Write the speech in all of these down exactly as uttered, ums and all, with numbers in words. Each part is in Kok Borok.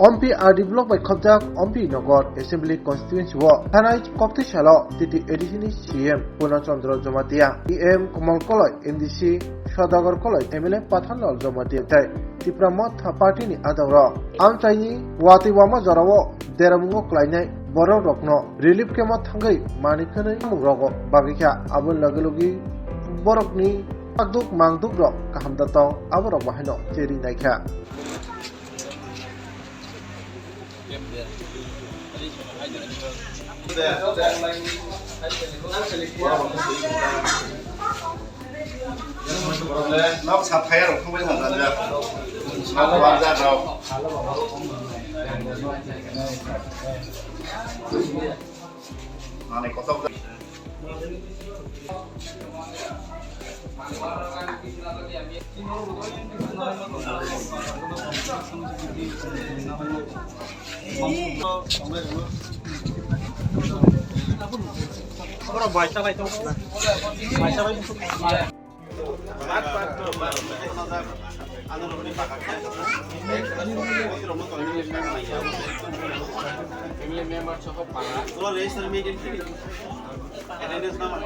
Ompi R D block bai khobjak Ompi Nagar Assembly Constituency o thanai koktwi salo T T A D C ni C M Purna Chandra Jamatia, E M Kamal Koloi, M D C Sodagar Koloi, M L A Pathanlal Jamatia tei Tipra Motha Party ni adongrok amchaini watwi wama jorao deramungo klainai borok rokno relief camp o thangwi manwi khwnwi samung rogo bagwi kha. Aboni logi logi borokni sakduk mangduk rok kaham da tong, aborok bahaino cheri naikha. Nok sa phai rok thangbai thang janja. Nok wanja rok. Manwi kotor. Oro bai chalai tong. Bai chalai. Family member soho para. Attendance number.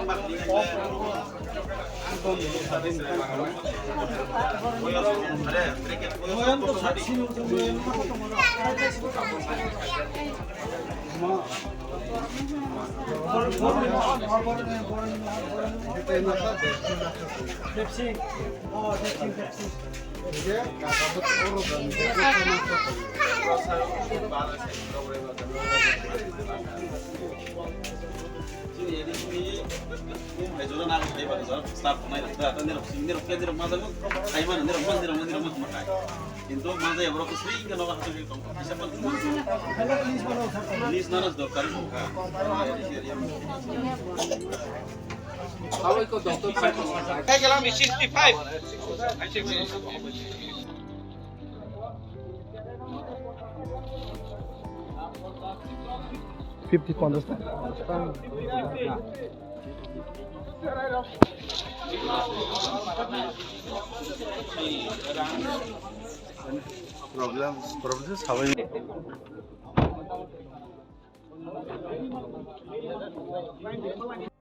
Kintu manjai borok sering ke nogo hasing ke tong. Bisa pun nis nanas dokar buka. Kaijalang di sixty five. Fifty, ponchash taka. Problem, problem sabai.